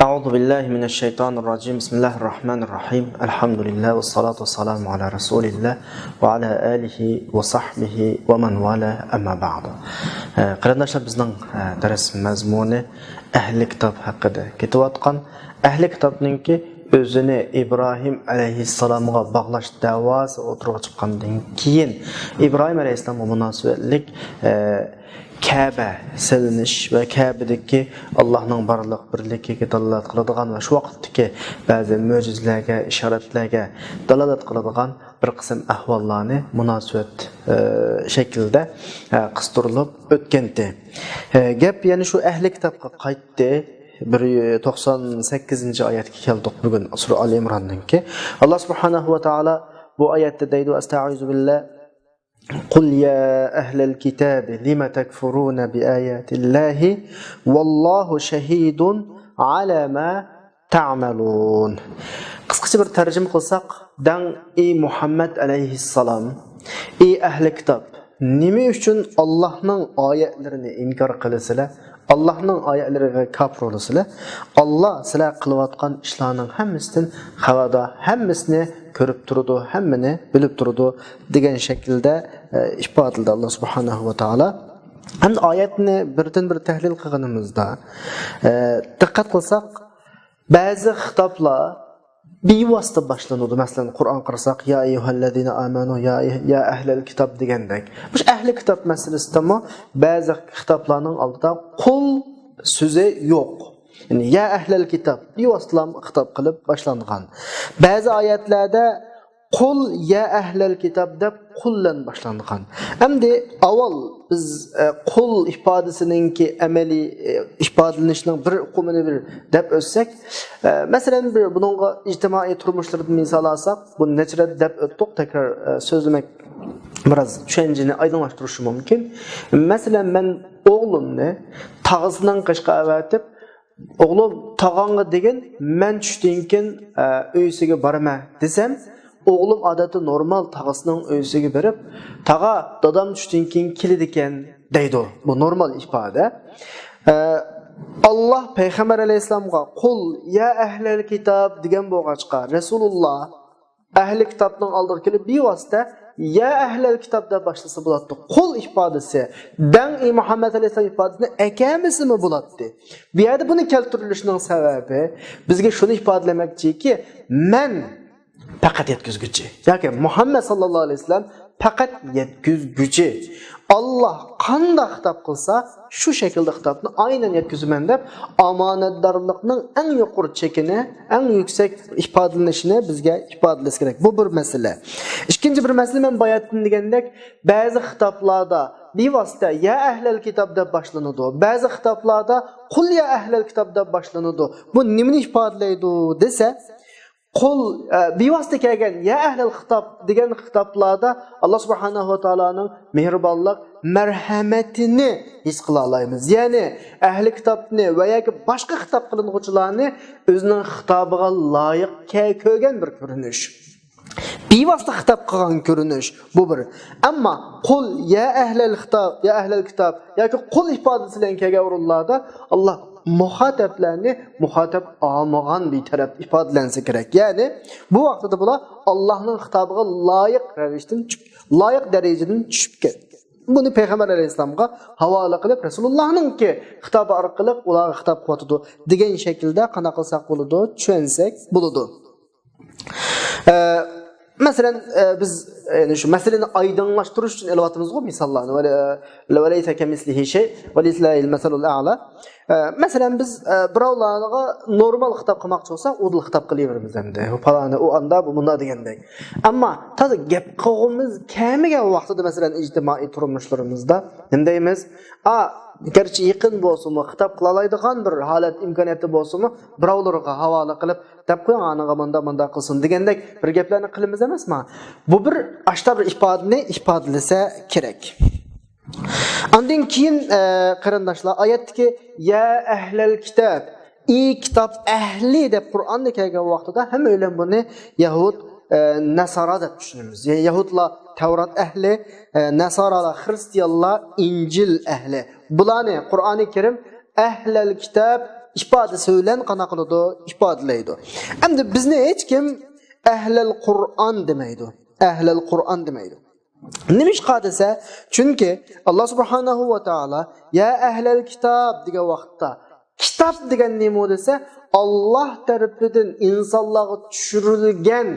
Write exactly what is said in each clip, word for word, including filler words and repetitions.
أعوذ بالله من الشيطان الرجيم. بسم الله الرحمن الرحيم. الحمد لله والصلاة والسلام على رسول الله وعلى آله وصحبه ومن والاه، أما بعد. ئە، قېرىنداشلار، بىزنىڭ، ئە، دەرس مەزمۇنى ئەھلى كىتاب ھەققىدە كېتىۋاتقان. ئەھلى كىتابنىڭكى ئۆزىنى ئىبراھىم ئەلەيھىسسالامغا باغلاش دەۋاسى ئوتتۇرىغا چىققاندىن كېيىن، ئىبراھىم ئەلەيھىسسالامغا مۇناسىۋەتلىك، ئە، كەبە سېلىنىش ۋە كەبىدىكى ئاللاھنىڭ بارلىق بىرلىكىگە دالالەت قىلىدىغان ۋە شۇ ۋاقىتتىكى بەزى مۆجىزىلەرگە، ئىشارەتلەرگە دالالەت قىلىدىغان بىر قىسىم ئەھۋاللارنى مۇناسىۋەت، ئە، شەكلىدە، ئە، قىستۇرۇلۇپ ئۆتكەنتى. ئە، گەپ يەنە شۇ ئەھلى كىتابقا قايتتى. بىر، توقسان سەككىزىنچى ئايەتكە كەلدۇق بۈگۈن، سۈرە ئالى ئىمراننىڭكى. ئاللا سۇبھانەھۇ ۋە تائالا بۇ ئايەتتە دەيدۇ، ئەستەئىزۇ بىللا، قل يا أهل الكتاب لم تكفرون بآيات الله والله شهيد على ما تعملون. قىسقىچە بىر تەرجىمە قىلساق، دەڭ، ئى مۇھەممەد ئەلەيھىسسالام، ئى ئەھلى كىتاب، نېمە ئۈچۈن ئاللاھنىڭ ئايەتلىرىنى ئىنكار قىلىسىلەر؟ ئاللاھنىڭ ئايەتلىرىگە كاپىر بولىسىلەر. ئاللا سىلەر قىلىۋاتقان ئىشلارنىڭ ھەممىسىدىن خەۋەردار، ھەممىسىنى كۆرۈپ تۇرىدۇ، ھەممىنى بىلىپ تۇرىدۇ، دېگەن شەكىلدە، ئە، ئىپادىلىدى ئاللا سۇبھانەھۇ ۋە تائالا. ھەم ئايەتنى بىردىن بىر تەھلىل قىلغىنىمىزدا، ئە، دىققەت قىلساق، بەزى خىتابلار بىۋاسىتە باشلىنىدۇ. مەسىلەن، قۇرئان قارىساق، يا ئەييۇھەللەزىنە ئامەنۇ، يا، يا ئەھلەل كىتاب دېگەندەك. مۇشۇ ئەھلى كىتاب مەسىلىسىدىمۇ بەزى خىتابلارنىڭ ئالدىدا قۇل سۆزى يوق. يەنى، يا ئەھلەل كىتاب، بىۋاسىتە خىتاب قىلىپ باشلانغان. بەزى ئايەتلەردە قۇل يا ئەھلەل كىتاب دەپ قۇل بىلەن باشلانغان. ئەمدى ئاۋۋال بىز، ئە، قۇل ئىپادىسىنىڭكى ئەمەلىي، ئە، ئىپادىلىنىشنىڭ بىر ئۇقۇمىنى بىر دەپ ئۆتسەك، ئە، مەسىلەن، بىر بۇنىڭغا ئىجتىمائىي تۇرمۇشلىرىدىن مىسال ئالساق، بۇ نەچچە رەت دەپ ئۆتتۇق، تەكرار، ئە، سۆزلىمەك بىراز چۈشەنچىنى ئايدىڭلاشتۇرۇشى مۇمكىن. مەسىلەن، مەن ئوغلۇمنى تاغىسىنىڭ قېشىغا ئەۋەتىپ، ئوغلۇم، تاغاڭغا دېگىن، مەن چۈشتىن كېيىن، ئە، ئۆيسىگە بارىمەن دېسەم، ئوغلۇم ئادەتتە نورمال تاغىسىنىڭ ئۆيسىگە بېرىپ، تاغا، دادام چۈشتىن كېيىن كېلىدىكەن دەيدۇ. بۇ نورمال ئىپادە. ئە، ئاللا پەيغەمبەر ئەلەيھىسسالامغا قۇل يا ئەھلەل كىتاب دېگەن بولغاچقا، رەسۇلۇللا ئەھلى كىتابنىڭ ئالدىغا كېلىپ بىۋاسىتە يا ئەھلەل كىتاب دەپ باشلىسا بولاتتى. قۇل ئىپادىسى، دەڭ ئى مۇھەممەد ئەلەيھىسسالام ئىپادىسىنى ئەكەلمىسىمۇ بولاتتى. بۇ يەردە بۇنى كەلتۈرۈلۈشىنىڭ سەۋەبى بىزگە شۇنى ئىپادىلىمەكچىكى، مەن پەقەت يەتكۈزگۈچى ياكى مۇھەممەد ساللاللاھۇ ئەلەيھى ۋەسەللەم پەقەت يەتكۈزگۈچى. ئاللا قانداق خىتاب قىلسا، شۇ شەكىلدە خىتابنى ئاينەن يەتكۈزىمەن دەپ، ئامانەتدارلىقنىڭ ئەڭ يۇقىرى چېكىنى، ئەڭ يۈكسەك ئىپادىلىنىشىنى بىزگە ئىپادىلىشى كېرەك. بۇ بىر مەسىلە. ئىككىنچى بىر مەسىلە، مەن باياتىن دېگەندەك، بەزى خىتابلاردا بىۋاسىتە يا ئەھلەل كىتاب دەپ باشلىنىدۇ، بەزى خىتابلاردا قۇل يا ئەھلەل كىتاب دەپ باشلىنىدۇ. بۇ نېمىنى ئىپادىلەيدۇ دېسە، قۇل، ئە، بىۋاسىتە كەلگەن يا ئەھلەل خىتاب دېگەن خىتابلاردا ئاللا سۇبھانەھۇ ۋە تائالانىڭ مېھرىبانلىق، مەرھەمىتىنى ھېس قىلالايمىز. يەنى ئەھلى كىتابنى ۋە ياكى باشقا خىتاب قىلىنغۇچىلارنى ئۆزىنىڭ خىتابىغا لايىق كە-، كۆرگەن بىر كۆرۈنۈش. بىۋاسىتە خىتاب قىلغان كۆرۈنۈش بۇ بىر. ئەمما قۇل يا ئەھلەل خىتاب، يا ئەھلەل كىتاب ياكى قۇل ئىپادىسى بىلەن كەلگەن ئورۇنلاردا ئاللا مۇخاتەپلەرنى مۇخاتەپ ئالمىغان بىر تەرەپ ئىپادىلەنسە كېرەك. يەنى بۇ ۋاقتىدا بۇلار ئاللانىڭ خىتابىغا لايىق رەۋىشتىن چۈشۈپ، لايىق دەرىجىدىن چۈشۈپ كەتتى. بۇنى پەيغەمبەر ئەلەيھىسسالامغا ھاۋالە قىلىپ، رەسۇلۇللانىڭكى خىتابى ئارقىلىق ئۇلارغا خىتاب قىلىۋاتىدۇ دېگەن شەكىلدە قانداق قىلساق بولىدۇ، چۈشەنسەك بولىدۇ. ئە، مەسىلەن، ئە، بىز، يەنى شۇ مەسىلىنى ئايدىڭلاشتۇرۇش ئۈچۈن ئېلىۋاتىمىزغۇ مىساللارنى. ۋە، ۋە لەيسە كەمىسلىھى شەي، ۋە لىللاھىل مەسەلۇل ئەئلا. ئە، مەسىلەن، بىز، ئە، بىراۋلارغا نورمال خىتاب قىلماقچى بولساق، ئۇدۇل خىتاب قىلىۋېرىمىز ئەمدى. ئۇ پالانى، ئۇ ئاندا، بۇ مۇندا دېگەندەك. ئەمما تازا گەپ قىلغۇمىز كەلمىگەن ۋاقتىدا، مەسىلەن، ئىجتىمائىي تۇرمۇشلىرىمىزدا نېمە دەيمىز؟ ئا، گەرچە يېقىن بولسىمۇ، خىتاب قىلالايدىغان بىر ھالەت، ئىمكانىيەتتە بولسىمۇ، بىراۋلارغا ھاۋالە قىلىپ، دەپ قويۇڭ، ئانىڭغا مۇنداق، مۇنداق قىلسۇن دېگەندەك بىر گەپلەرنى قىلىمىز ئەمەسما؟ بۇ بىر ئاشتا بىر ئىپادىنى ئىپادىلىسە كېرەك. ئاندىن كېيىن، ئە، قېرىنداشلار، ئايەتتىكى يا ئەھلەل كىتاب، ئى كىتاب ئەھلى دەپ قۇرئاندا كەلگەن ۋاقتىدا ھەممەيلەن بۇنى يەھۇد، ئە، نەسارا دەپ چۈشىنىمىز. يە-، يەھۇدلار تەۋرات ئەھلى، ئە، نەسارالار، خىرىستىيانلار ئىنجىل ئەھلى. بۇلارنى قۇرئانى كەرىم ئەھلەل كىتاب، ئىپادىسى بىلەن قانداق قىلىدۇ؟ ئىپادىلەيدۇ. ئەمدى بىزنى ھېچكىم ئەھلەل قۇرئان دېمەيدۇ. ئەھلەل قۇرئان دېمەيدۇ. نېمىشقا دېسە، چۈنكى ئاللا سۇبھانەھۇ ۋە تائالا يا ئەھلەل كىتاب دېگەن ۋاقىتتا، كىتاب دېگەن نېمە دېسە، ئاللا تەرىپىدىن ئىنسانلارغا چۈشۈرۈلگەن،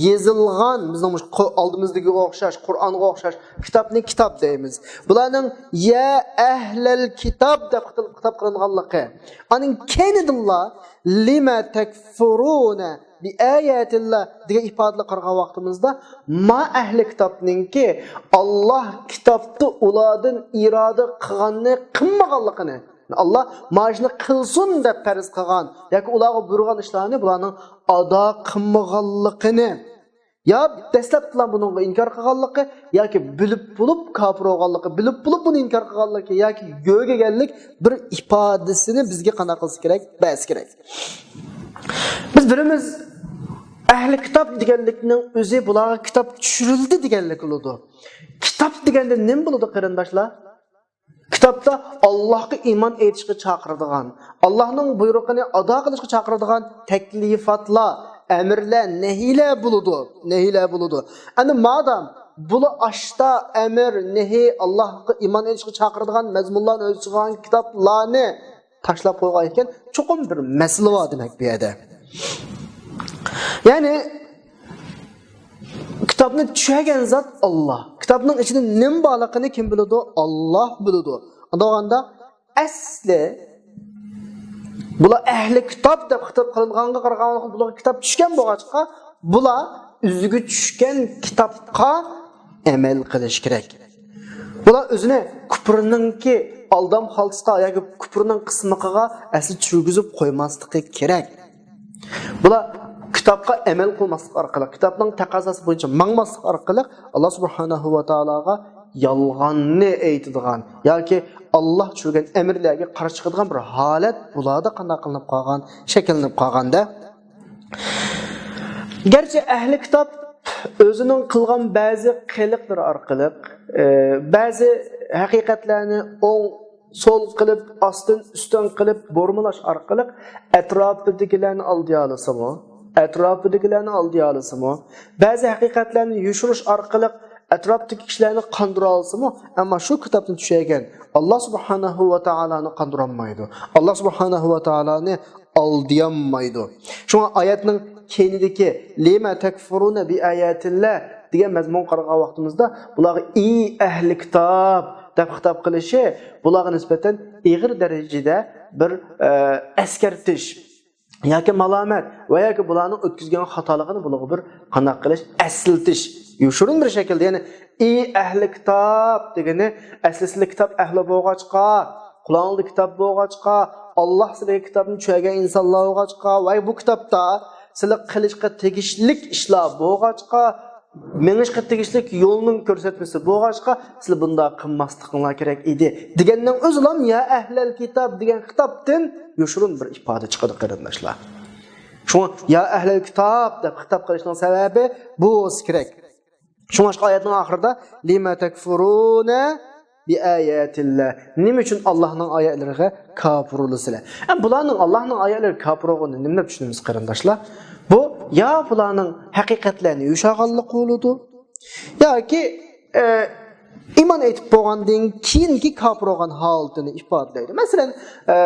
يېزىلغان، بىزنىڭ مۇشۇ قو-، ئالدىمىزدىكىگە ئوخشاش، قۇرئانغا ئوخشاش كىتابنى كىتاب دەيمىز. بۇلارنىڭ يا ئەھلەل كىتاب دەپ خىتاب، خىتاب قىلىنغانلىقى، ئانىڭ كەينىدىنلا لىمە تەكفۇرۇنە بىئاياتىللا دېگەن ئىپادىلەر قارىغان ۋاقتىمىزدا، ما ئەھلى كىتابنىڭكى ئاللا كىتابتا ئۇلاردىن ئىرادە قىلغاننى قىلمىغانلىقىنى، ئاللا مانا شۇنى قىلسۇن دەپ پەرز قىلغان ياكى ئۇلارغا بۇيرۇغان ئىشلارنى بۇلارنىڭ ئادا قىلمىغانلىقىنى، يا دەسلەپتىلا بۇنىڭغا ئىنكار قىلغانلىقى، ياكى بىلىپ بولۇپ كاپىر بولغانلىقى، بىلىپ بولۇپ بۇنى ئىنكار قىلغانلىكى ياكى يۆگىگەنلىك بىر ئىپادىسىنى بىزگە قانداق قىلسا كېرەك؟ بەرسە كېرەك. بىز بىلىمىز، ئەھلى كىتاب دېگەنلىكنىڭ ئۆزى بۇلارغا كىتاب چۈشۈرۈلدى دېگەنلىك بولىدۇ. كىتاب دېگەندە نېمە بولىدۇ، قېرىنداشلار؟ كىتابتا ئاللاھقا ئىمان ئېيتىشقا چاقىرىدىغان، ئاللاھنىڭ بۇيرۇقىنى ئادا قىلىشقا چاقىرىدىغان تەكلىپاتلار، ئەمىرلەر، نەھىيلەر بولىدۇ، نەھىيلەر بولىدۇ. ئەنە مادام بۇلا ئاشتا ئەمىر، نەھىي، ئاللاھقا ئىمان ئېيتىشقا چاقىرىدىغان مەزمۇنلارنى ئۆز ئىچىگە ئالغان كىتابلارنى تاشلاپ قويغان ئىكەن، چوقۇم بىر مەسىلە بار دېمەك بۇ يەردە. يەنى كىتابنى چۈشۈرگەن زات ئاللا. كىتابنىڭ ئىچىدە نېمە بارلىقىنى كىم بىلىدۇ؟ ئاللا بىلىدۇ. ئۇنداق بولغاندا ئەسلى بۇلار ئەھلى كىتاب دەپ خىتاب قىلىنغانغا قارىغاندا بۇلارغا كىتاب چۈشكەن بولغاچقا، بۇلار ئۆزىگە چۈشكەن كىتابقا ئەمەل قىلىش كېرەك. بۇلار ئۆزىنى كۇپرنىڭكى ئالدام خالتىسىغا ياكى كۇپرنىڭ قىسمىقىغا ئەسلى چۈشۈرگۈزۈپ قويماسلىقى كېرەك. بۇلار كىتابقا ئەمەل قىلماسلىق ئارقىلىق، كىتابنىڭ تەقەززاسى بويىچە ماڭماسلىق ئارقىلىق، ئاللا سۇبھانەھۇ ۋە تائالاغا يالغاننى ئېيتىدىغان ياكى ئاللا چۈشۈرگەن ئەمىرلەرگە قارشى چىقىدىغان بىر ھالەت بۇلاردا قانداق قىلىنىپ قالغان، شەكىللىنىپ قالغاندا. گەرچە ئەھلى كىتاب ئۆزىنىڭ قىلغان بەزى قىلىقلىرى ئارقىلىق، ئە، بەزى ھەقىقەتلەرنى ئوڭ سول قىلىپ، ئاستىن ئۈستۈن قىلىپ بۇرمىلاش ئارقىلىق ئەتراپىدىكىلەرنى ئالدىيالىسىمۇ، ئەتراپىدىكىلەرنى ئالدىيالىسىمۇ، بەزى ھەقىقەتلەرنى يوشۇرۇش ئارقىلىق ئەتراپتىكى كىشىلەرنى قاندۇرالىسىمۇ، ئەمما شۇ كىتابنى چۈشۈرگەن ئاللا سۇبھانەھۇ ۋە تائالانى قاندۇرالمايدۇ. ئاللا سۇبھانەھۇ ۋە تائالانى ئالدىيالمايدۇ. شۇڭا ئايەتنىڭ كەينىدىكى لىمە تەكفۇرۇنە بىئاياتىللا دېگەن مەزمۇنغا قارىغان ۋاقتىمىزدا، بۇلارغا ئى ئەھلى كىتاب دەپ خىتاب قىلىشى بۇلارغا نىسبەتەن ئېغىر دەرىجىدە بىر، ئە، ئەسكەرتىش ياكى مالامەت ۋە ياكى بۇلارنىڭ ئۆتكۈزگەن خاتالىقىنى بۇلارغا بىر قانداق قىلىش، ئەسلىتىش، يوشۇرۇن بىر شەكىلدە، يەنى ئى ئەھلى كىتاب دېگىنى ئەسلى سىلەر كىتاب ئەھلى بولغاچقا، قولۇڭلاردا كىتاب بولغاچقا، ئاللا سىلەرگە كىتابنى چۈشۈرگەن ئىنسانلار بولغاچقا، ۋە بۇ كىتابتا سىلەر قىلىشقا تېگىشلىك ئىشلار بولغاچقا، مېڭىشقا تېگىشلىك يولنىڭ كۆرسەتمىسى بولغاچقا، سىلەر بۇنداق قىلماسلىقىڭلار كېرەك ئىدى دېگەننىڭ ئۆزىلا يا ئەھلەل كىتاب دېگەن خىتابتىن يوشۇرۇن بىر ئىپادە چىقىدۇ، قېرىنداشلار. شۇڭا يا ئەھلەل كىتاب دەپ خىتاب قىلىشنىڭ سەۋەبى بۇ بولسا كېرەك. شۇڭلاشقا ئايەتنىڭ ئاخىرىدا لىمە تەكفۇرۇنە بىئاياتىللا. نېمە ئۈچۈن ئاللانىڭ ئايەتلىرىگە كاپىر بولىسىلەر؟ ئە، بۇلارنىڭ ئاللانىڭ ئايەتلىرىگە كاپىر بولغىنىنى نېمە دەپ چۈشىنىمىز، قېرىنداشلار؟ بۇ يا بۇلارنىڭ ھەقىقەتلەرنى يوشۇرغانلىقى بولىدۇ، ياكى، ئە، ئىمان ئېيتىپ بولغاندىن كېيىنكى كاپىر بولغان ھالىتىنى ئىپادىلەيدۇ. مەسىلەن، ئە،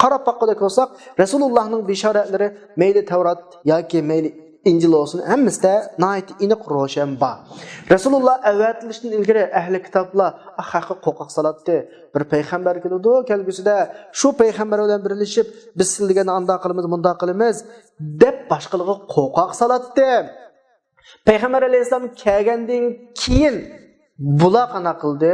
قاراپ باققۇدەك بولساق، رەسۇلۇللانىڭ بېشارەتلىرى مەيلى تەۋرات ياكى مەيلى ئىنجىل بولسۇن، ھەممىسىدە ناھايىتى ئېنىق، روشەن بار. رەسۇلۇللا ئەۋەتىلىشتىن ئىلگىرى ئەھلى كىتابلار خەققە قورقاق سالاتتى. بىر پەيغەمبەر كېلىدۇ، كەلگۈسىدە شۇ پەيغەمبەر بىلەن بىرلىشىپ، بىز سىلەرگە ئانداق قىلىمىز، مۇنداق قىلىمىز، دەپ باشقىلارغا قورقاق سالاتتى. پەيغەمبەر ئەلەيھىسسالام كەلگەندىن كېيىن بۇلار قانداق قىلدى؟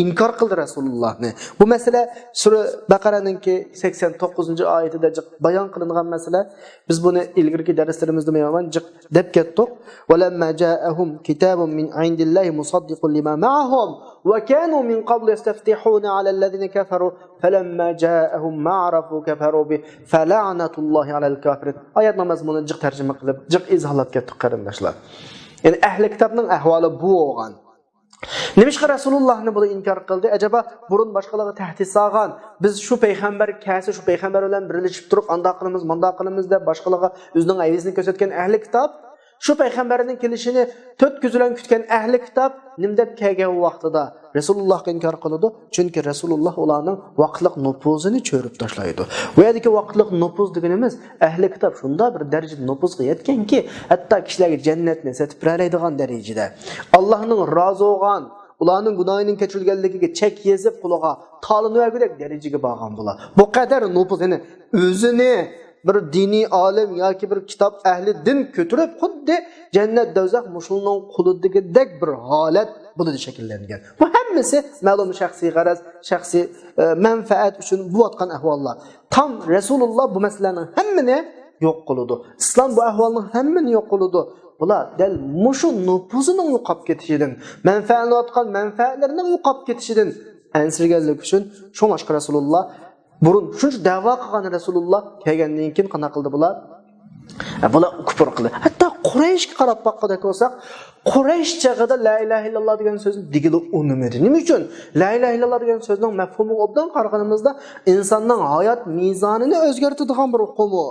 ئىنكار قىلدى رەسۇلۇللانى. بۇ مەسىلە سۈرە بەقەرەنىڭكى سەكسەن توققۇزىنچى ئايىتىدە جىق بايان قىلىنغان مەسىلە. بىز بۇنى ئىلگىرىكى دەرسلىرىمىزدە مەيان جىق دەپ كەتتۇق. ولما جاءهم كتاب من عند الله مصدق لما معهم وكانوا من قبل يستفتحون على الذين كفروا فلما جاءهم ما عرفوا كفروا به فلعنة الله على الكافرين. ئايەتنىڭ مەزمۇنىنى جىق تەرجىمە قىلىپ، جىق ئىزاھلاپ كەتتۇق، قېرىنداشلار. يەنى ئەھلى كىتابنىڭ ئەھۋالى بۇ بولغان. نېمىشقا رەسۇلۇللاھنى بۇلار ئىنكار قىلدى؟ ئەجەبا بۇرۇن باشقىلارغا تەھدىت سالغان، بىز شۇ پەيغەمبەر كەلسە، شۇ پەيغەمبەر بىلەن بىرلىشىپ تۇرۇپ، ئانداق قىلىمىز، مانداق قىلىمىز دەپ باشقىلارغا ئۆزىنىڭ ئەيىبىنى كۆرسەتكەن ئەھلى كىتاب، شۇ پەيغەمبەرنىڭ كېلىشىنى تۆت كۆز بىلەن كۈتكەن ئەھلى كىتاب نېمە دەپ كەلگەن ۋاقتىدا رەسۇلۇللاھقا ئىنكار قىلىدۇ؟ چۈنكى رەسۇلۇللاھ ئۇلارنىڭ ۋاقىتلىق نوپۇزىنى چۆرۈپ تاشلايدۇ. بۇ يەردىكى ۋاقىتلىق نوپۇز دېگىنىمىز، ئەھلى كىتاب شۇنداق بىر دەرىجىدە نوپۇزغا يەتكەنكى، ھەتتا كىشىلەرگە جەننەتنى سېتىپ بېرەلەيدىغان دەرىجىدە، ئاللاھنىڭ رازى بولغان، ئۇلارنىڭ گۇناھىنىڭ كەچۈرۈلگەنلىكىگە چەك يېزىپ، قولىغا تالىنىۋەرگۈدەك دەرىجىگە بارغان بۇلار. بۇ قەدەر نوپۇز، يەنى ئۆزىنى بىر دىنىي ئالىم ياكى بىر كىتاب ئەھلىدىن كۆتۈرۈپ، خۇددى جەننەت، دوزاخ مۇشۇنىڭ قولىدىكىدەك بىر ھالەت بۇنىڭدا شەكىللەنگەن. بۇ ھەممىسى مەلۇم شەخسىي غەرەز، شەخسىي، ئە، مەنپەئەت ئۈچۈن بولۇۋاتقان ئەھۋاللار. تام رەسۇلۇللا بۇ مەسىلىلەرنىڭ ھەممىنى يوق قىلىدۇ. ئىسلام بۇ ئەھۋالنىڭ ھەممىنى يوق قىلىدۇ. بۇلار دەل مۇشۇ نوپۇزىنىڭ يوقاپ كېتىشىدىن، مەنپەئەتلىنىۋاتقان مەنپەئەتلىرىنىڭ يوقاپ كېتىشىدىن ئەنسىرىگەنلىكى ئۈچۈن، شۇڭلاشقا رەسۇلۇللا بۇرۇن شۇنچە دەۋا قىلغان رەسۇلۇللا كەلگەندىن كېيىن قانداق قىلدى بۇلار؟ ھە، بۇلار كۇپۇر قىلدى. ھەتتا قۇرەيشكە قاراپ باققۇدەك بولساق، قۇرەيش چېغىدا لا ئىلاھە ئىللاللا دېگەن سۆزنى دېگىلى ئۇنىمىدى. نېمە ئۈچۈن؟ لا ئىلاھە ئىللاللا دېگەن سۆزنىڭ مەفھۇمىغا ئوبدان قارىغىنىمىزدا، ئىنساننىڭ ھايات مىزانىنى ئۆزگەرتىدىغان بىر ئۇقۇم ئۇ.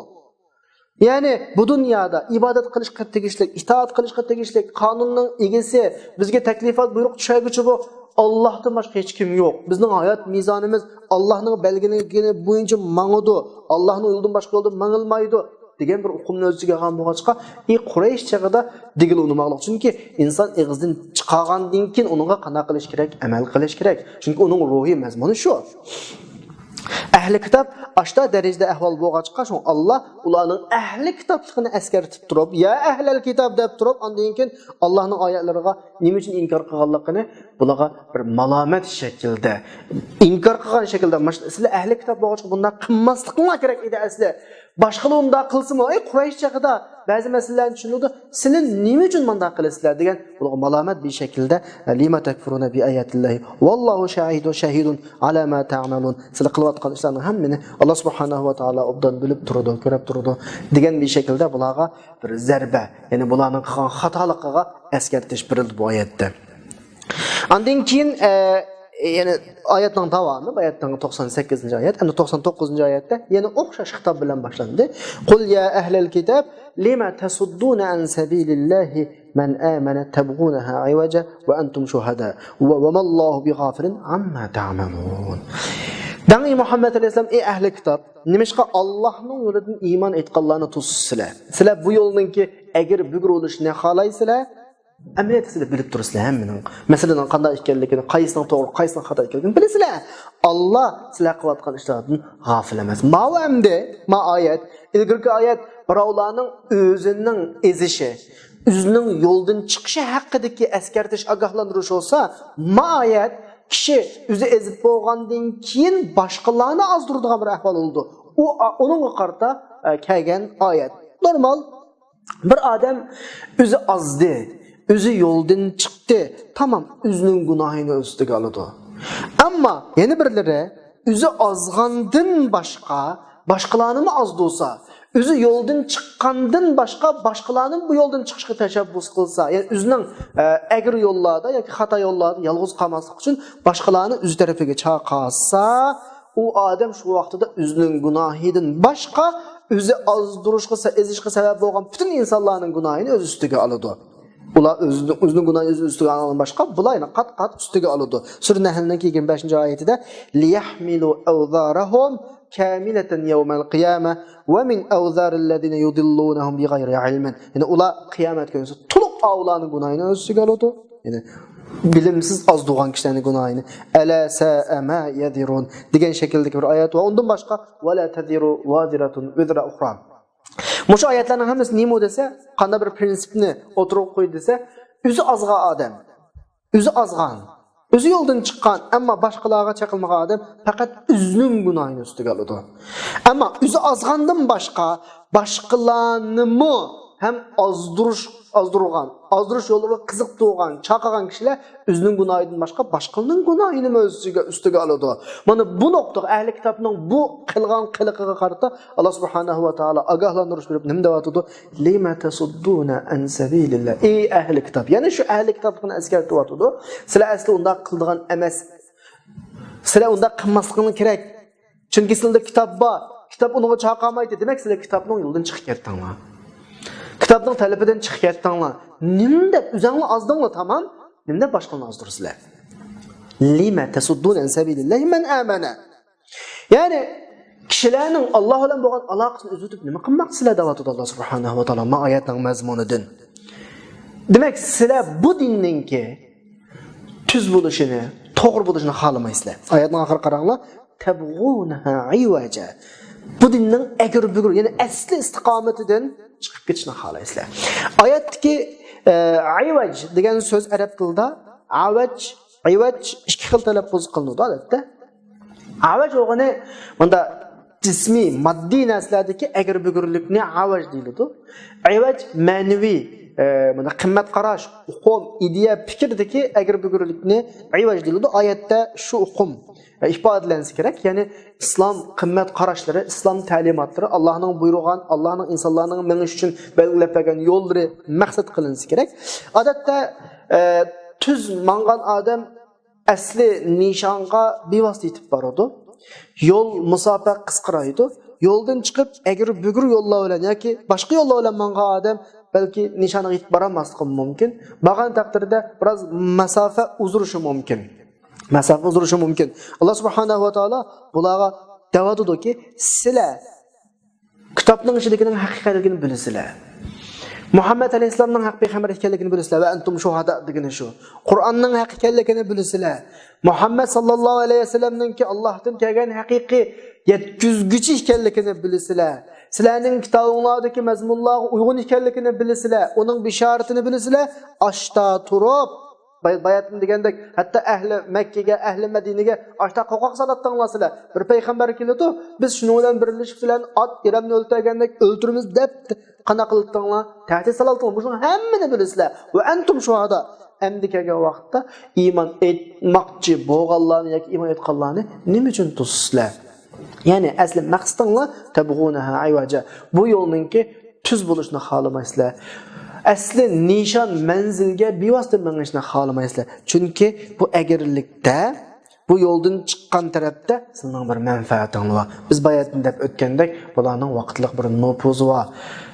يەنى بۇ دۇنيادا ئىبادەت قىلىشقا تېگىشلىك، ئىتائەت قىلىشقا تېگىشلىك، قانۇننىڭ ئىگىسى، بىزگە تەكلىپات، بۇيرۇق چۈشۈرگۈچى بۇ ئاللاھتىن باشقا ھېچ كىم يوق. بىزنىڭ ھايات مىزانىمىز ئاللاھنىڭ بەلگىلىگىنى بويىچە ماڭىدۇ، ئاللاھنىڭ يولىدىن باشقا يولدا ماڭىلمايدۇ دېگەن بىر ئۇقۇمنى ئۆز ئىچىگە ئالغان بولغاچقا، ئى قۇرەيش چېغىدا دېگىلى ئۇنىماقلىق. چۈنكى ئىنسان ئېغىزدىن چىقارغاندىن كېيىن ئۇنىڭغا قانداق قىلىش كېرەك؟ ئەمەل قىلىش كېرەك. چۈنكى ئۇنىڭ روھىي مەزمۇنى شۇ. ئەھلى كىتاب ئاشتا دەرىجىدە ئەھۋال بولغاچقا، شۇڭا ئاللا ئۇلارنىڭ ئەھلى كىتابلىقىنى ئەسكەرتىپ تۇرۇپ، يا ئەھلەل كىتاب دەپ تۇرۇپ، ئاندىن كېيىن ئاللانىڭ ئايەتلىرىغا نېمە ئۈچۈن ئىنكار قىلغانلىقىنى بۇلارغا بىر مالامەت شەكلىدە، ئىنكار قىلغان شەكىلدە، ماش-، سىلەر ئەھلى كىتاب بولغاچقا بۇنداق قىلماسلىقىڭلار كېرەك ئىدى ئەسلى. باشقىلار ئۇنداق قىلسىمۇ، ئەي، قۇرەيش چېغىدا بەزى مەسىلىلەرنى چۈشىنىدۇ، سىلەر نېمە ئۈچۈن مۇنداق قىلىسىلەر دېگەن، بۇلارغا مالامەت بىر شەكىلدە، لىما تەكفۇرۇنە بىئاياتىللاھى ۋاللاھۇ شاھىدۇن، شاھىدۇن ئالا ما تەئمەلۇن. سىلەر قىلىۋاتقان ئىشلارنىڭ ھەممىنى ئاللا سۇبھانەھۇ ۋە تائالا ئوبدان بىلىپ تۇرىدۇ، كۆرۈپ تۇرىدۇ دېگەن بىر شەكىلدە بۇلارغا بىر زەربە، يەنى بۇلارنىڭ قىلغان خاتالىقىغا ئەسكەرتىش بېرىلدى بۇ ئايەتتە. ئاندىن كېيىن، ئە، يەنە ئايەتنىڭ داۋامى، بۇ ئايەتنىڭ توقسان سەككىزىنچى ئايەت، ئەمدى توقسان توققۇزىنچى ئايەتتە يەنە ئوخشاش خىتاب بىلەن باشلاندى. قۇل يا ئەھلەل كىتاب لىمە تەسۇددۇنە ئەن سەبىلىللاھى مەن ئامەنە تەبغۇنەھا ئىۋەجە ۋە ئەنتۇم شۇھەدا ۋە، ۋە مەللاھۇ بىغافىلىن ئەمما تەئمەلۇن. دەڭ، ئى مۇھەممەد ئەلەيھىسسالام، ئى ئەھلى كىتاب، نېمىشقا ئاللاھنىڭ يولىدىن ئىمان ئېيتقانلارنى توسىسىلەر؟ سىلەر بۇ يولنىڭكى ئەگرى بۈگرى بولۇشىنى خالايسىلەر؟ ئەمەلىيەتتە سىلەر بىلىپ تۇرىسىلەر ھەممىنىڭ مەسىلىنىڭ قانداق ئىكەنلىكىنى، قايسىنىڭ توغرا، قايسىنىڭ خاتا ئىكەنلىكىنى بىلىسىلەر. ئاللا سىلەر قىلىۋاتقان ئىشلاردىن غافىل ئەمەس. ماۋۇ ئەمدى، ما ئايەت، ئىلگىرىكى ئايەت بىراۋلارنىڭ ئۆزىنىڭ ئېزىشى، ئۆزىنىڭ يولدىن چىقىشى ھەققىدىكى ئەسكەرتىش، ئاگاھلاندۇرۇش بولسا، ما ئايەت كىشى ئۆزى ئېزىپ بولغاندىن كېيىن باشقىلارنى ئازدۇرىدىغان بىر ئەھۋال بولىدۇ. ئۇ، ئۇنىڭغا قارىتا، ئە، كەلگەن ئايەت. نورمال. بىر ئادەم ئۆزى ئازدى، ئۆزى يولدىن چىقتى، تامام، ئۆزىنىڭ گۇناھىنى ئۆز ئۈستىگە ئالىدۇ. ئەمما يەنە بىرلىرى ئۆزى ئازغاندىن باشقا باشقىلارنىمۇ ئازدۇرسا، ئۆزى يولدىن چىققاندىن باشقا باشقىلارنى بۇ يولدىن چىقىشقا تەشەببۇس قىلسا، يەنى ئۆزىنىڭ، ئە، ئەگرى يوللاردا ياكى خاتا يوللاردا يالغۇز قالماسلىق ئۈچۈن باشقىلارنى ئۆز تەرىپىگە چاقىرسا، ئۇ ئادەم شۇ ۋاقتىدا ئۆزىنىڭ گۇناھىدىن باشقا، ئۆزى ئازدۇرۇشقا، سە-، ئېزىشقا سەۋەب بولغان پۈتۈن ئىنسانلارنىڭ گۇناھىنى ئۆز ئۈستىگە ئالىدۇ. ئۇلار ئۆزىنىڭ، ئۆزىنىڭ گۇناھىنى ئۆز ئۈستىگە ئالغاندىن باشقا، بۇلار يەنە قات-قات ئۈستىگە ئالىدۇ. سۈرە نەھلنىڭ يىگىرمە بەشىنچى ئايىتىدە، لىيەھمىلۇ ئەۋزارەھۇم كامىلەتەن يەۋمەل قىيامە ۋە مىن ئەۋزارىللەزىنە يۇدىللۇنەھۇم بىغەيرى ئىلمىن. يەنى ئۇلار قىيامەت كۈنى تولۇق ئاۋۇلارنىڭ گۇناھىنى ئۆز ئۈستىگە ئالىدۇ. يەنى بىلىمسىز ئازدۇرغان كىشىلەرنىڭ گۇناھىنى. ئەلا سائە ما يەزىرۇن دېگەن شەكىلدىكى بىر ئايەت ۋە ئۇندىن باشقا، ۋەلا تەزىرۇ ۋازىرەتۇن ۋىزرە ئۇخرا. مۇشۇ ئايەتلەرنىڭ ھەممىسى نېمە دېسە، قانداق بىر پرىنسىپنى ئوتتۇرىغا قويدى دېسە، ئۆزى ئازغان ئادەم، ئۆزى ئازغان، ئۆزى يولدىن چىققان، ئەمما باشقىلارغا چېقىلمىغان ئادەم پەقەت ئۆزىنىڭ گۇناھىنى ئۈستىگە ئالىدۇ. ئەمما ئۆزى ئازغاندىن باشقا، باشقىلارنىمۇ ھەم ئازدۇرۇش ئازدۇرغان، ئازدۇرۇش يوللىرىغا قىزىقتۇرغان، چاقىغان كىشىلەر ئۆزىنىڭ گۇناھىدىن باشقا باشقىلارنىڭ گۇناھىنىمۇ ئۆز ئۈستىگە، ئۈستىگە ئالىدۇ. مانا بۇ نۇقتىغا، ئەھلى كىتابنىڭ بۇ قىلغان قىلىقىغا قارىتا ئاللا سۇبھانەھۇ ۋە تائالا ئاگاھلاندۇرۇش بېرىپ نېمە دەۋاتىدۇ؟ لىمە تەسۇددۇنە ئەن سەبىلىللا. ئەي ئەھلى كىتاب، يەنە شۇ ئەھلى كىتابلىقنى ئەسكەرتىۋاتىدۇ. سىلەر ئەسلى ئۇنداق قىلىدىغان ئەمەس. سىلەر ئۇنداق قىلماسلىقىڭلار كېرەك. چۈنكى سىلەردە كىتاب بار. كىتاب ئۇنىڭغا چاقىرمايتتى. دېمەك، سىلەر كىتابنىڭ يولىدىن چىقىپ كەتتىڭلار. كىتابنىڭ تەلىپىدىن چىقىپ كەتتىڭلار. نېمە دەپ ئۆزۈڭلار ئازدىڭلار، تامام. نېمە دەپ باشقىلارنى ئازدۇرىسىلەر؟ لىمە تەسۇددۇنە ئەن سەبىلىللاھى مەن ئامەنە. يەنى كىشىلەرنىڭ ئاللا بىلەن بولغان ئالاقىسىنى ئۈزۈۋېتىپ نېمە قىلماقچىسىلەر دەۋاتىدۇ ئاللا سۇبھانەھۇ ۋە تائالا ما ئايەتنىڭ مەزمۇنىدىن. دېمەك، سىلەر بۇ دىننىڭكى تۈز بولۇشىنى، توغرا بولۇشىنى خالىمايسىلەر. ئايەتنىڭ ئاخىرىغا قاراڭلار. تەبغۇنەھا ئىۋەجە. بۇ دىننىڭ ئەگرى-بۈگرى، يەنى ئەسلى ئىستىقامىتىدىن چىقىپ كېتىشنى خالايسىلەر. ئايەتتىكى، ئە، ئىۋەج دېگەن سۆز ئەرەب تىلىدا ئاۋەج، ئىۋەج ئىككى خىل تەلەپپۇز قىلىنىدۇ ئادەتتە. ئاۋەج بولغىنى مۇندا جىسمىي، ماددىي نەرسىلەردىكى ئەگرى-بۈگرىلىكنى ئاۋەج دېيىلىدۇ. ئىۋەج مەنىۋى، ئە، مۇندا قىممەت قاراش، ئۇقۇم، ئىدىيە، پىكىردىكى ئەگرى-بۈگرىلىكنى ئىۋەج دېيىلىدۇ. ئايەتتە شۇ ئۇقۇم، ئە، ئىپادىلەنسە كېرەك. يەنى ئىسلام قىممەت قاراشلىرى، ئىسلام تەلىماتلىرى، ئاللانىڭ بۇيرۇغان، ئاللانىڭ ئىنسانلارنىڭ مېڭىش ئۈچۈن بەلگىلەپ بەرگەن يوللىرى مەقسەت قىلىنسا كېرەك. ئادەتتە، ئە، تۈز ماڭغان ئادەم ئەسلى نىشانغا بىۋاسىتە يېتىپ بارىدۇ. يول، مۇساپە قىسقىرايدۇ. يولدىن چىقىپ، ئەگرى-بۈگرى يوللار بىلەن ياكى باشقا يوللار بىلەن مانغان ئادەم بەلكى نىشانىغا يېتىپ بارالماسلىقى مۇمكىن. بارغان تەقدىردە بىراز مۇساپە ئۇزىرىشى مۇمكىن. مۇساپە ئۇزىرىشى مۇمكىن. ئاللا سۇبھانەھۇ ۋە تائالا بۇلارغا دەۋاتىدۇكى، سىلەر كىتابنىڭ ئىچىدىكىنىڭ ھەقىقەتلىكىنى بىلىسىلەر. مۇھەممەد ئەلەيھىسسالامنىڭ ھەق پەيغەمبەر ئىكەنلىكىنى بىلىسىلەر. ۋە ئەنتۇم شۇھادا دېگىنى شۇ. قۇرئاننىڭ ھەق ئىكەنلىكىنى بىلىسىلەر. مۇھەممەد ساللاللاھۇ ئەلەيھى ۋەسەللەمنىڭكى ئاللاھتىن كەلگەن ھەقىقىي يەتكۈزگۈچى ئىكەنلىكىنى بىلىسىلەر. سىلەرنىڭ كىتابىڭلاردىكى مەزمۇنلارغا ئۇيغۇن ئىكەنلىكىنى بىلىسىلەر. ئۇنىڭ بىشارىتىنى بىلىسىلەر. ئاشتا تۇرۇپ، باي-، باياتىن دېگەندەك، ھەتتا ئەھلى مەككىگە، ئەھلى مەدىنىگە ئاشتا قوقاق سالاتتىڭلار سىلەر. بىر پەيغەمبەر كېلىدۇ، بىز شۇنىڭ بىلەن بىرلىشىپ سىلەرنى ئات ئىرەمنى ئۆلتۈرگەندەك ئۆلتۈرىمىز دەپ قانداق قىلاتتىڭلار؟ تەھدىت سالاتتىڭلار. مۇشۇنىڭ ھەممىنى بىلىسىلەر. ۋە ئەنتۇم شۇھادا. ئەمدى كەلگەن ۋاقىتتا ئىمان ئېيتماقچى بولغانلارنى ياكى ئىمان ئېيتقانلارنى نېمە ئۈچۈن توسىسىلەر؟ يەنى ئەسلى مەقسىتىڭلار تەبغۇنەھا ئىۋەجە. بۇ يولنىڭكى تۈز بولۇشىنى خالىمايسىلەر. ئەسلى نىشان مەنزىلگە بىۋاسىتە مېڭىشنى خالىمايسىلەر. چۈنكى بۇ ئەگرىلىكتە، بۇ يولدىن چىققان تەرەپتە سىلىنىڭ بىر مەنپەئەتىڭلار بار. بىز باياتىن دەپ ئۆتكەندەك، بۇلارنىڭ ۋاقىتلىق بىر نوپۇزى بار.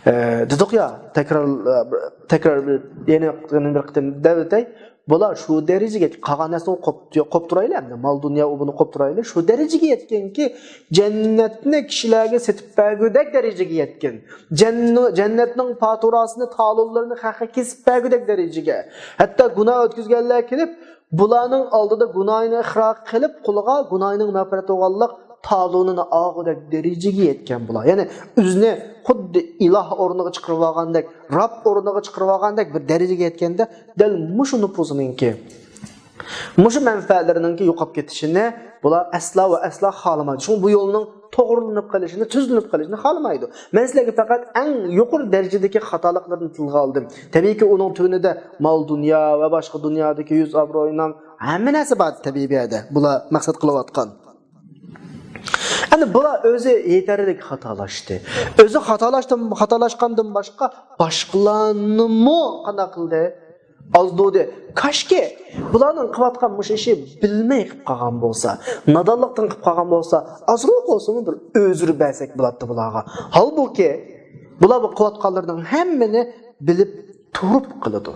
ئە، دېدۇق يا، تەكرار، تەكرار بىر، يەنە بىر قېتىم دەپ ئۆتەي. بۇلار شۇ دەرىجىگە، قالغان نەرسىنى قوپ-، قوپتۇرايلى ئەمدى. مال دۇنيا ئۇ بۇنى قوپتۇرايلى. شۇ دەرىجىگە يەتكەنكى، جەننەتنى كىشىلەرگە سېتىپ بەرگۈدەك دەرىجىگە يەتكەن. جەنن-، جەننەتنىڭ پاتۇراسىنى، تالونلىرىنى خەققە كېسىپ بەرگۈدەك دەرىجىگە. ھەتتا گۇناھ ئۆتكۈزگەنلەر كېلىپ، بۇلارنىڭ ئالدىدا گۇناھىنى ئىقرار قىلىپ، قۇلىغا گۇناھىنىڭ مەغپىرەت بولغانلىق تالونىنى ئالغۇدەك دەرىجىگە يەتكەن بۇلار. يەنى ئۆزىنى خۇددى ئىلاھ ئورنىغا چىقىرىۋالغاندەك، رەب ئورنىغا چىقىرىۋالغاندەك بىر دەرىجىگە يەتكەندە، دەل مۇشۇ نوپۇزىنىڭكى، مۇشۇ مەنپەئەتلىرىنىڭكى يوقاپ كېتىشىنى بۇلار ئەسلا ۋە ئەسلا خالىمايدۇ. شۇڭا بۇ يولنىڭ توغرىلىنىپ قېلىشىنى، تۈزلىنىپ قېلىشىنى خالىمايدۇ. مەن سىلەرگە پەقەت ئەڭ يۇقىرى دەرىجىدىكى خاتالىقلىرىنى تىلغا ئالدىم. تەبىئىيكى، ئۇنىڭ تۆۋىنىدە مال-دۇنيا ۋە باشقا دۇنيادىكى يۈز، ئابرۇي، نام، ھەممە نەرسە بار تەبىئىي بۇ يەردە. بۇلار مەقسەت قىلىۋاتقان. ئەنە بۇلار ئۆزى يېتەرلىك خاتالاشتى. ئۆزى خاتالاشتى، خاتالاشقاندىن باشقا باشقىلارنىمۇ قانداق قىلدى؟ ئازدۇردى. كاشكى، بۇلارنىڭ قىلىۋاتقان مۇشۇ ئىشى بىلمەي قىلىپ قالغان بولسا، نادانلىقتىن قىلىپ قالغان بولسا، ئازراق بولسىمۇ بىر ئۆزرە بەرسەك بولاتتى بۇلارغا. ھالبۇكى، بۇلار بۇ قىلىۋاتقانلىرىنىڭ ھەممىنى بىلىپ تۇرۇپ قىلىدۇ.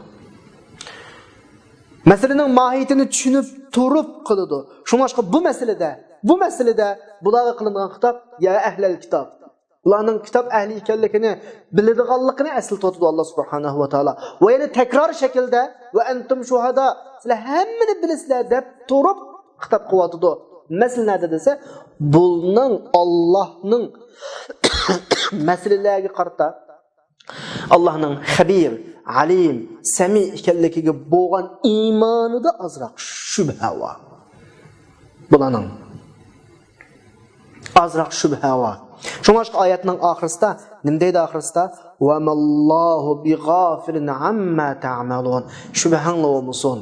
مەسىلىنىڭ ماھىيىتىنى چۈشىنىپ تۇرۇپ قىلىدۇ. شۇڭلاشقا بۇ مەسىلىدە، بۇ مەسىلىدە بۇلارغا قىلىنغان خىتاب، يا ئەھلەل كىتاب. بۇلارنىڭ كىتاب ئەھلى ئېكەنلىكىنى بىلىدىغانلىقىنى ئەسلىتىۋاتىدۇ ئاللا سۇبھانەھۇ ۋە تائالا. ۋە يەنە تەكرار شەكىلدە، ۋە ئەنتۇم شۇھادا، سىلەر ھەممىنى بىلىسىلەر دەپ تۇرۇپ خىتاب قىلىۋاتىدۇ. مەسىلە نەدە دېسە، بۇنىڭ ئاللانىڭ، مەسىلىلەرگە قارىتا، ئاللانىڭ خەبىر، ئالىم، سەمىئ ئىكەنلىكىگە بولغان ئىمانىدا ئازراق شۈبھە بار. بۇلارنىڭ ئازراق شۈبھە بار. شۇڭلاشقا ئايەتنىڭ ئاخىرىسىدا نېمە دەيدۇ ئاخىرىسىدا؟ «ۋەمەللاھۇ بىغافىلىن ئەمما تەئمەلۇن.» شۈبھەڭلار بولمىسۇن.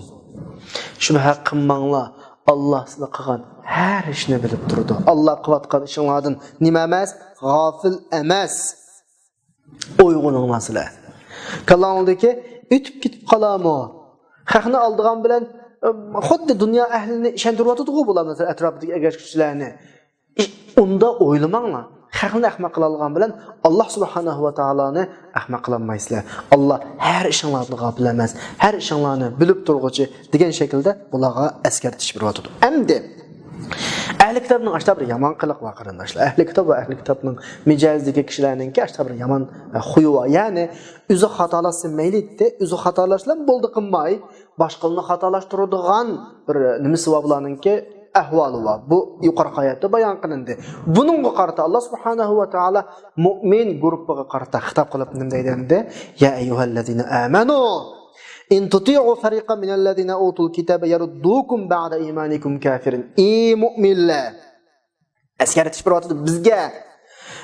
شۈبھە قىلماڭلار. ئاللا سىلەر قىلغان ھەر ئىشنى بىلىپ تۇرىدۇ. ئاللا قىلىۋاتقان ئىشىڭلاردىن نېمە ئەمەس؟ غافىل ئەمەس. ئويغىنىڭلار سىلەر. كاللاڭلاردىكى ئۆتۈپ كېتىپ قالامۇ؟ خەقنى ئالدىغان بىلەن، ئىم، خۇددى دۇنيا ئەھلىنى ئىشەندۈرۈۋاتىدىغۇ بۇلار، مەسىلەن، ئەتراپىدىكى ئەگەشكۈچىلەرنى. ئۇندا ئويلىماڭلار. خەقنى ئەخمەق قىلالىغان بىلەن ئاللا سۇبھانەھۇ ۋە تائالانى ئەخمەق قىلالمايسىلەر. ئاللا ھەر ئىشىڭلاردىن غاپىل ئەمەس، ھەر ئىشىڭلارنى بىلىپ تۇرغۇچى دېگەن شەكىلدە بۇلارغا ئەسكەرتىش بېرىۋاتىدۇ. ئەمدى ئەھلى كىتابنىڭ ئاشتا بىر يامان قىلىقى بار، قېرىنداشلار. ئەھلى كىتاب ۋە ئەھلى كىتابنىڭ مىجەزىدىكى كىشىلەرنىڭكى ئاشتا بىر يامان، ئە، خۇيى بار. يەنى ئۆزى خاتالاشسا مەيلى ئىدى، ئۆزى خاتالاشسا بولدى قىلماي، باشقىلارنى خاتالاشتۇرىدىغان بىر نېمىسى بار بۇلارنىڭكى، ئەھۋالى بار. بۇ يۇقىرىقى ئايەتتە بايان قىلىندى. بۇنىڭغا قارىتا ئاللا سۇبھانەھۇ ۋە تائالا مۇئمىن گۇرۇپپىغا قارىتا خىتاب قىلىپ نېمە دەيدۇ ئەمدى؟ يا ئەييۇھەللەزىنە ئامەنۇ ئىن تۇتىئۇ فەرىقەن مىنەللەزىنە ئۇتۇل كىتابە يەرۇددۇكۇم بەئدە ئىمانىكۇم كافىرىن. ئى مۇئمىنلەر! ئەسكەرتىش بېرىۋاتىدۇ بىزگە.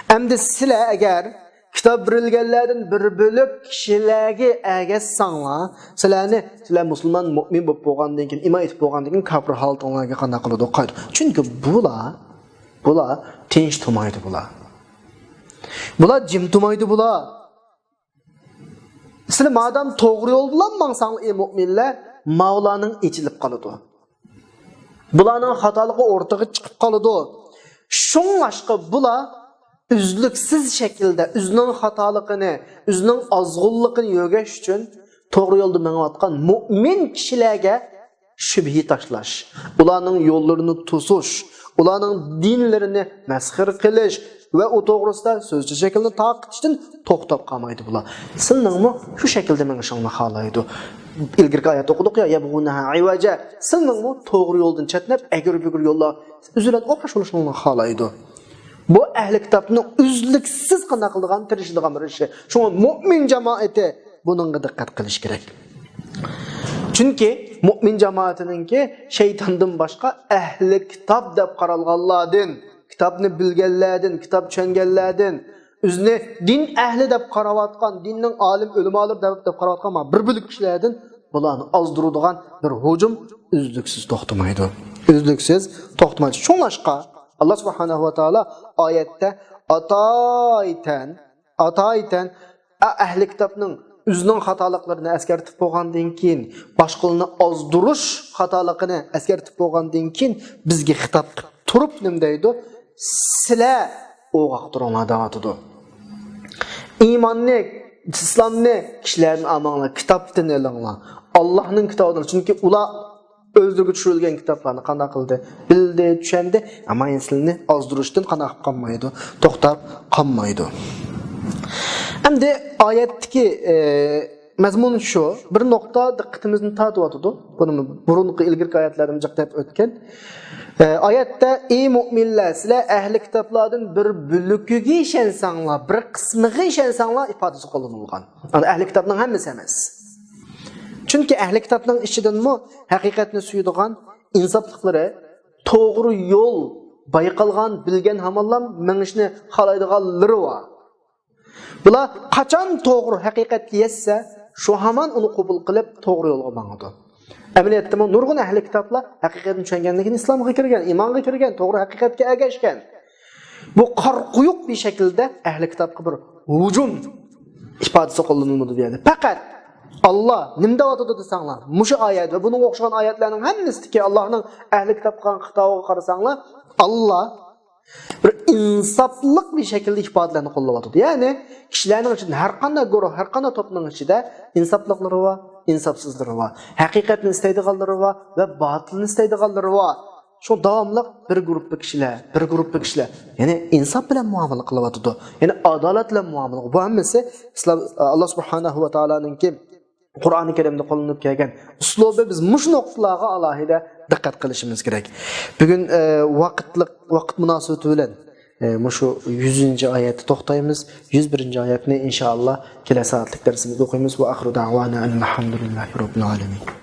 ئەمدى سىلەر ئەگەر كىتاب بېرىلگەنلەردىن بىر بۆلەك كىشىلەرگە ئەگەشسەڭلار، سىلەرنى، سىلەر مۇسۇلمان، مۇئمىن بولۇپ بولغاندىن كېيىن، ئىمان ئېيتىپ بولغاندىن كېيىن كاپىر ھالىتىڭلارغا قانداق قىلىدۇ؟ قايتىدۇ. چۈنكى بۇلار، بۇلار تىنچ تۇرمايدۇ بۇلار. بۇلار جىم تۇرمايدۇ بۇلار. سىلەر مادام توغرا يول بىلەن ماڭساڭلار، ئى مۇئمىنلار، ماۋۇلارنىڭ ئېچىلىپ قالىدۇ. بۇلارنىڭ خاتالىقى ئورتىغا چىقىپ قالىدۇ. شۇڭلاشقا بۇلار ئۈزلۈكسىز شەكىلدە ئۆزىنىڭ خاتالىقىنى، ئۆزىنىڭ ئازغۇنلۇقىنى يۆگەش ئۈچۈن توغرا يولدا مېڭىۋاتقان مۇئمىن كىشىلەرگە شۈبھە تاشلاش، ئۇلارنىڭ يوللىرىنى توسۇش، ئۇلارنىڭ دىنلىرىنى مەسخىرە قىلىش ۋە ئۇ توغرىسىدا سۆز چېچەكلىرىنى تارقىتىشتىن توختاپ قالمايدۇ بۇلار. سىلىنىڭمۇ شۇ شەكىلدە مېڭىشىڭلارنى خالايدۇ. ئىلگىرىكى ئايەتتە ئوقۇدۇق يا، يەبغۇنەھا ئىۋەجە. سىلىنىڭمۇ توغرا يولدىن چەتنەپ، ئەگرى-بۈگرى يوللار ئۆزى بىلەن ئوخشاش بولۇشۇڭلارنى خالايدۇ. بۇ ئەھلى كىتابنىڭ ئۈزلۈكسىز قانداق قىلىدىغان، تىرىشىدىغان بىر ئىشى. شۇڭا مۇئمىن جامائىتى بۇنىڭغا دىققەت قىلىش كېرەك. چۈنكى مۇئمىن جامائىتىنىڭكى شەيتاندىن باشقا ئەھلى كىتاب دەپ قارالغانلاردىن، كىتابنى بىلگەنلەردىن، كىتاب چۈشەنگەنلەردىن، ئۆزىنى دىن ئەھلى دەپ قاراۋاتقان، دىننىڭ ئالىم ئۆلىمالىرى دەپ، دەپ قاراۋاتقان مانا بىر بۆلەك كىشىلەردىن بۇلارنى ئازدۇرىدىغان بىر ھۇجۇم ئۈزلۈكسىز توختىمايدۇ. ئۈزلۈكسىز توختىمايدۇ. شۇڭلاشقا، ئاللا سۇبھانەھۇ ۋە تائالا ئايەتتە ئاتايتەن، ئاتايتەن، ئە-، ئەھلى كىتابنىڭ ئۆزىنىڭ خاتالىقلىرىنى ئەسكەرتىپ بولغاندىن كېيىن، باشقىلارنى ئازدۇرۇش خاتالىقىنى ئەسكەرتىپ بولغاندىن كېيىن، بىزگە خىتاب قىلىپ تۇرۇپ نېمە دەيدۇ؟ سىلەر ئويغاق تۇرۇڭلار دەۋاتىدۇ. ئىماننى، ئىسلامنى كىشىلەردىن ئالماڭلار، كىتابتىن ئېلىڭلار. ئاللانىڭ كىتابىدىن، چۈنكى ئۇلار ئۆزلىرىگە چۈشۈرۈلگەن كىتابلارنى قانداق قىلدى؟ بىلدى، چۈشەندى. ئەمما ئەمدى سىلىنى ئازدۇرۇشتىن قانداق قىلىپ قالمايدۇ؟ توختاپ قالمايدۇ. ئەمدى ئايەتتىكى، ئە، مەزمۇن شۇ. بىر نۇقتا دىققىتىمىزنى تارتىۋاتىدۇ. بۇنى بۇرۇنقى ئىلگىرىكى ئايەتلەردىن جىق دەپ ئۆتكەن. ئە، ئايەتتە، ئى مۇئمىنلەر، سىلەر ئەھلى كىتابلاردىن بىر بۆلىكىگە ئىشەنسەڭلار، بىر قىسمىغا ئىشەنسەڭلار ئىپادىسى قوللىنىلغان. يەنى ئەھلى كىتابنىڭ ھەممىسى ئەمەس. چۈنكى ئەھلى كىتابنىڭ ئىچىدىنمۇ ھەقىقەتنى سۆيىدىغان، ئىنساپلىقلىرى، توغرا يول بايقالغان، بىلگەن ھامانلا مېڭىشنى خالايدىغانلىرى بار. بۇلار قاچان توغرا ھەقىقەتكە يەتسە، شۇ ھامان ئۇنى قوبۇل قىلىپ، توغرا يولغا ماڭىدۇ. ئەمەلىيەتتىمۇ نۇرغۇن ئەھلى كىتابلار ھەقىقەتنى چۈشەنگەندىن كېيىن ئىسلامغا كىرگەن، ئىمانغا كىرگەن، توغرا ھەقىقەتكە ئەگەشكەن. بۇ قارا قويۇق بىر شەكىلدە ئەھلى كىتابقا بىر ھۇجۇم ئىپادىسى قوللىنىلمىدى بۇ يەردە. پەقەت ئاللا نېمە دەۋاتىدۇ دېسەڭلار، مۇشۇ ئايەت ۋە بۇنىڭغا ئوخشىغان ئايەتلەرنىڭ ھەممىسىدىكى ئاللانىڭ ئەھلى كىتابقا قىلغان خىتابىغا قارىساڭلار، ئاللا بىر ئىنساپلىق بىر شەكىلدە ئىپادىلەرنى قوللىۋاتىدۇ. يەنى كىشىلەرنىڭ ئىچىدە ھەر قانداق گۇرۇھ، ھەر قانداق توپنىڭ ئىچىدە ئىنساپلىقلىرى بار، ئىنساپسىزلىرى بار، ھەقىقەتنى ئىستەيدىغانلىرى بار ۋە باتىلنى ئىستەيدىغانلىرى بار. شۇ داۋاملىق بىر گۇرۇپپا كىشىلەر، بىر گۇرۇپپا كىشىلەر. يەنى ئىنساپ بىلەن مۇئامىلە قىلىۋاتىدۇ. يەنى ئادالەت بىلەن مۇئامىلە. بۇ ھەممىسى ئىسلام، ئاللا سۇبھانەھۇ ۋە تائالانىڭكى قۇرئانى كەرىمدە قوللىنىپ كەلگەن ئۇسلۇبى. بىز مۇشۇ نۇقتىلارغا ئالاھىدە دىققەت قىلىشىمىز كېرەك. بۈگۈن، ئە، ۋاقىتلىق، ۋاقىت مۇناسىۋىتى بىلەن، ئە، مۇشۇ يۈزىنچى ئايەتتە توختايمىز. يۈز بىرىنچى ئايەتنى ئىنشائاللا كېلەر سائەتلىك دەرسىمىزدە ئوقۇيمىز. ۋە ئاخىرۇ دەئۋانا ئەنىل ھەمدۇلىللاھى رەببىل ئالەمىن.